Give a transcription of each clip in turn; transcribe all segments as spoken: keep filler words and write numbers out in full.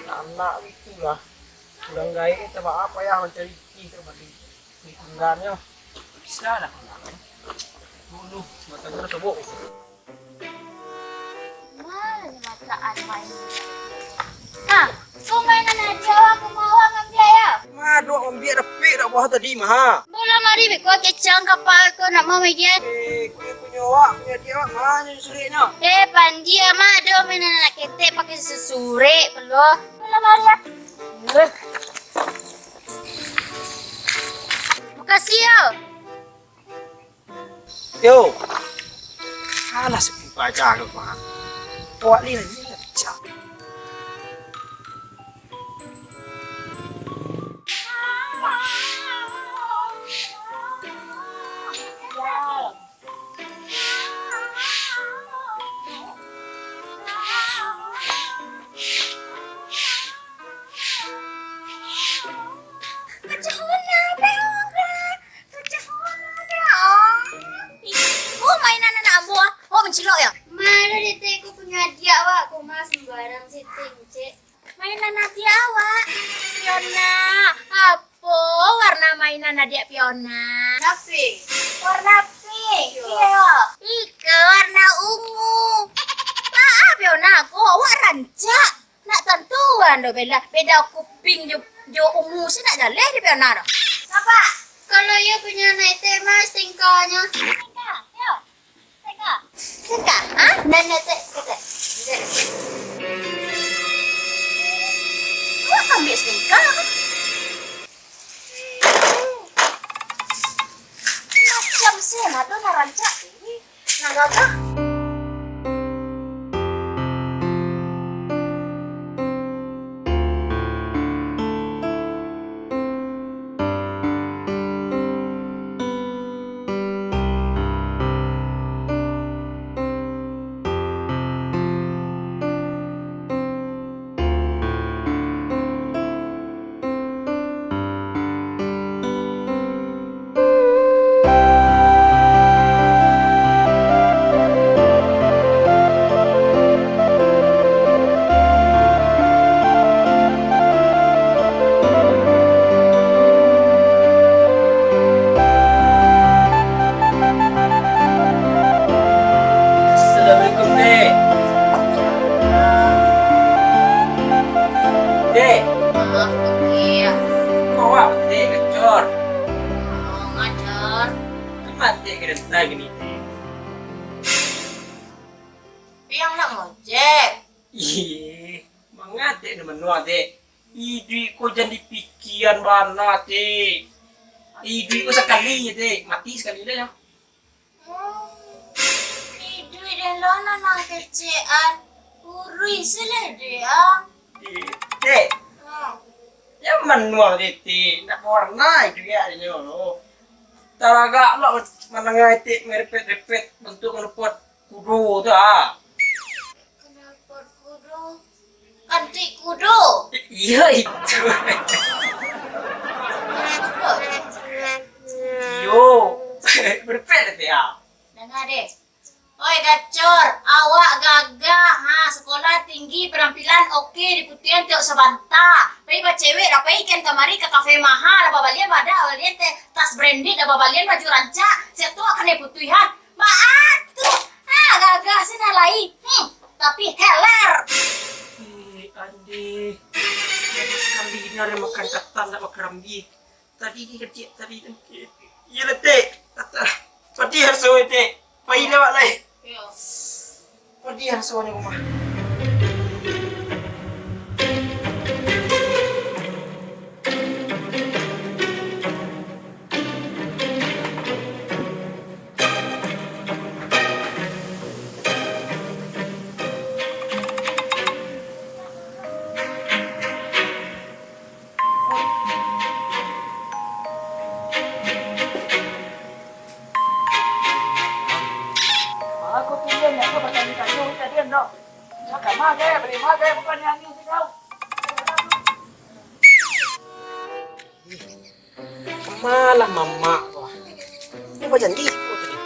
Anak itu lah. Urang gaek, tak apa payah mancari rezeki, tak bali. Di pinggannyo. Bisa lah. Dulu, mata gua sobok. Malah mataan main. Ha, ko mainan aja lah, ko mau ngambil ya. Mah, dok ambiak dapik dak buah tadi, mah. Bola mari beko kecang kapal ko nak mau main. Eh, ko punyo awak, punyo adiak awak, mah, nyo sureknyo. Eh, pandia mah, ado mainan anak ketek pakai susurek, peloh. Bola mari, ah. Eh. Makasih, yo. Yo. Alah, sepi paja lu, Bang. Awak ni lagi cak. Ih, ko mainan anak ambo, ah. Awak mancilok, yo? Mano, Dek, ko punyo adiak awak, ko mah sumbarang sitting, cek. Mainan adiak awak. Piona, apo warna mainan adiak Piona? Warna pink. Warna pink, iyo. Iko warna ungu. Ah, Piona, ko awak rancak. Nak tantuan doh beda, beda kuping jo, jo ungu se nak jaleh di Piona doh. Apak, kalau iyo punyo anak etek mah stingkanyo. Stingka, yo. Stingka. Stingka, ha? Nan etek, etek. Awak ambiak stingka ko. Macam se mah tu nan rancak. Nan gagah. Assalamualaikum, Dek. Dek. Maaf, Dek. Kok awak, Dek, ngacor? Oh, ngacor. Kama Dek gerentai gini, Dek? Piang nak ngojek. Ih, manga Dek nan manuang, Dek? Iduik ko jan dipikian bana, Dek. Iduik ko sakali, Dek. Mati sakali lah, yo. Hmm, iduik den lo nan kecekan. Uruih se lah, Dek, ah. Dek. Hmm. Jan manuang, Dek, Dek. Nak bawarna iduik awak ni lo. Taragak lo mandanga Dek merepet-repet bantuak manupot kudo tu, ah. Knalpot kudo? Kantik kudo? Iyo, itu. Kudo? Iyo. Merepet tu, ah. Danga deh. Oi, gacor, awak gagah, ha, sekolah tinggi, penampilan oke, diputuihan tiok sabanta. Pai bacewek lah, pai ikan kamari ka kafe maha, lah babalian badak, babalian teh, tas branded, lah babalian baju rancak. Siap tu akan diputuihan. Baa tu? Ah, gagah sinan lai. Hmm, tapi heler. Eh, andeh. Kali ini ada makan katan, nak makan rambih. Tadi ni kecik tadi tu. Iyolah, Tek. Patih raso, Tek. Pai lah, Mak, lai. Iyo. Patih raso ni rumah. Aku pilih nak kau batanya-tanya, kita diam dok. Kau kamar ke, beli mah ke, bukan yang ni kau. Kamalah mamak tu ah. Dia bajanji ko tadi.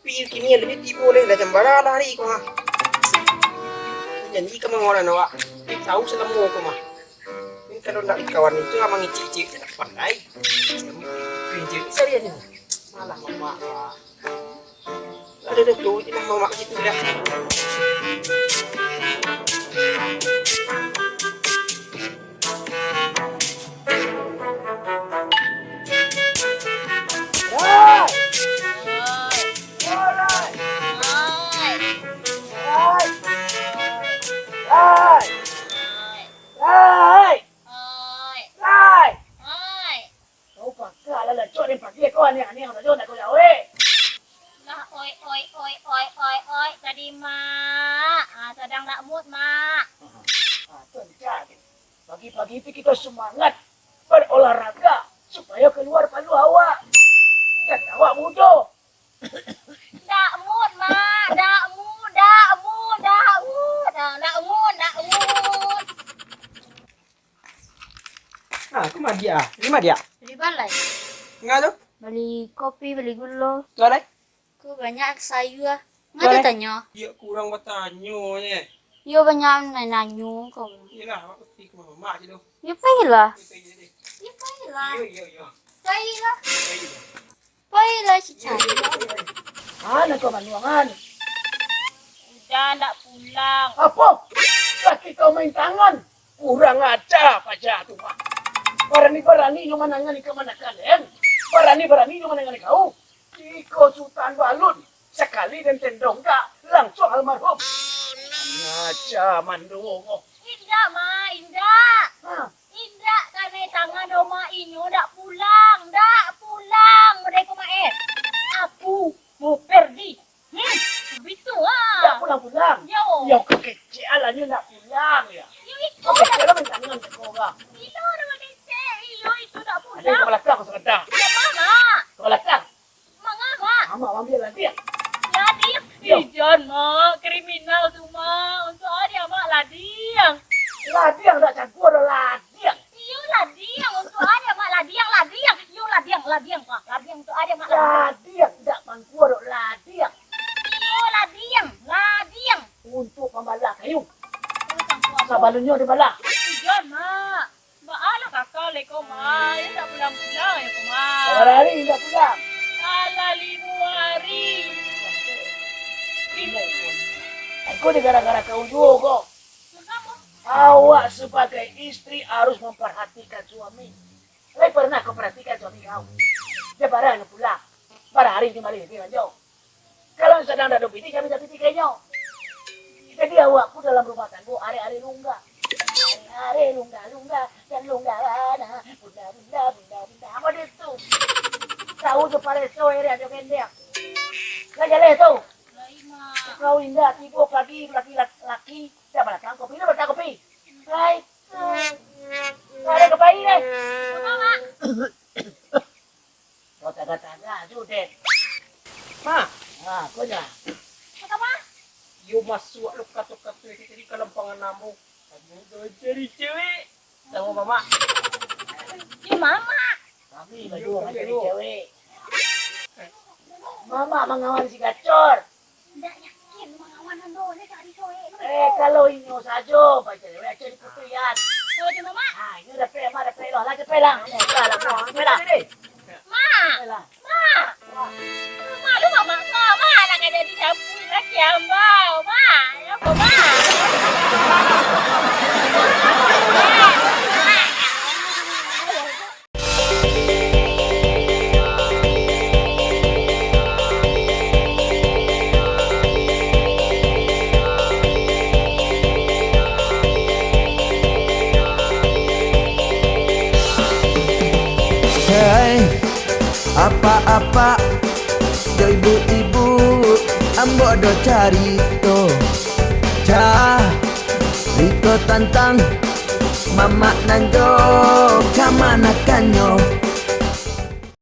Tapi kini labiah tibo lai, lah jam bara lah hari ko ha. Janji ka mangoran awak. Eh, tahu salamo ko mah. Ini kalau ndak kawan itu lah mangicik-icik, ndak pandai. Pinjil sarian ini. Malah mamak, wah. Ada dah tu, ini mamak situ dah. Rai! Rai! Rai! Rai! Rai! Kau pakak lah lacok den pagi ko, aneh-aneh sajo ndak kau jawek. Lah, oi, oi, oi, oi, oi, oi, tadi, Mak. Ah, sadang ndak mood, Mak. Ah, tu ancak. Pagi-pagi tu kito sumangat barolahraga supayo kalua paluah awak. Kan awak mudo. Ndak mood, Mak. Ndak mood, ndak mood, ndak mood. Ah, ndak mood, ndak mood. Ah, aku mah diak ah. Bali mah diak? Bali balai. Ngah tu? Bali kopi, bali gulo. Tu alai? Ko banyak sayua. Ngah tu tanyo? Iyo, kurang batanyo nyo. Iyo, banyak nan nanyo ko. Iyolah, awak pasti ka mamak cik tu. Iyo, pailah. Iyo, pai deh. Iyo, pailah. Iyo, iyo, iyo. Pailah. Pai deh. Pailah, cicak. Iyo, iyo, iyo. Mana kau manuangan? Uda ndak pulang. Apo? Laki kau main tangan? Kurang aja paja tu, Mak. Barani-barani nyo manangani kamanakan den. Barani-barani nyo manangani kau. Iko Sutan Balun, sakali den tendong ka, langsuang almarhum. Ngaja mandongo. Indak, Ma, indak. Hah? Indak kanai tangan doh, Ma, inyo ndak pulang, ndak pulang, model ko, Ma, eh. Aku mau pergi. Hmm, bitu ah. Ndak pulang-pulang? Yo. Yo, kekecek lah, nyo ndak pulang, yo. Yo, itu. Kekecek lah, main tangan ka urang. Iyo, dah kecek. Iyo, itu ndak pulang. Ado ka balakang, sakadar. Ka ma, Mak? Ka balakang. Manga, Mak? Amak ambiak ladiang. Ladiang? Iyo. Ijan, Mak. Kriminal tu, Mak. Untuak adia, Mak, ladiang. Ladiang ndak jago doh, ladiang. Iyo, ladiang. Untuak adia, Mak, ladiang, ladiang. Iyo, ladiang, ladiang, Mak. Ladiang untuak adia, Mak, ladiang. Ladiang ndak mangkuo doh, ladiang. Iyo, ladiang, ladiang. Untuak pambalah kayu. Sabalunnyo dibalah. Ijan, Mak. Baalah kakak lai ko, Mak. Indak pulang-pulang lai ko, Mak. Bara hari indak pulang? Alah, limo hari. Limo hari. Iko ni gara-gara kau juo ko. Mangapa? Awak sabagai istri harus mamparhatikan suami. Lai parnah kau parhatikan suami kau? Jan bara nyo pulang. Bara hari nyo baliak, pi balanjo. Kalau sadang dak ado bini, kami dak pitih ka inyo. Jadi awak ko dalam rumah tanggo, ari-ari lungga. Ari-ari lungga-lungga, dan lungga bana. Bunda, bunda, bunda, bunda. Apo di tu? Tahu jo pareso, ere jo kendek. Lah jaleh tu. Kau indak tibo pagi laki-laki, dak balakang kopi, dak balakang kopi. Hai. Ado ka pai deh. Mama. Kau tagak-tagak tu, Dek. Ma. Ha, kau dah. Apa, Ma? Yo masuak lo kato-kato itu tadi ka lampangan ambo. Ambo cari cewek. Tahu, Mama? Yo, Mama. Kami baduo mancari cewek. Mama mangawan si Gacor. Ndak yakin mangawan ando, ni cari cewek tu. Eh, kalau inyo sajo, baca cewek aja diputuian. Kalau di Mama? Ah, inyo dapek, Mama dapek lah, lah capek lah. Capek lah, Mama, capek lah. Ma! Capek lah. Ma! Ma! Malu Mama, Mama, nak jadi campur laki ambau, Ma. Ya, Mama. Hei, apak-apak, jo ibu-ibu, ambo ado carito. Carito tantang mamak nan jo kamanakannyo.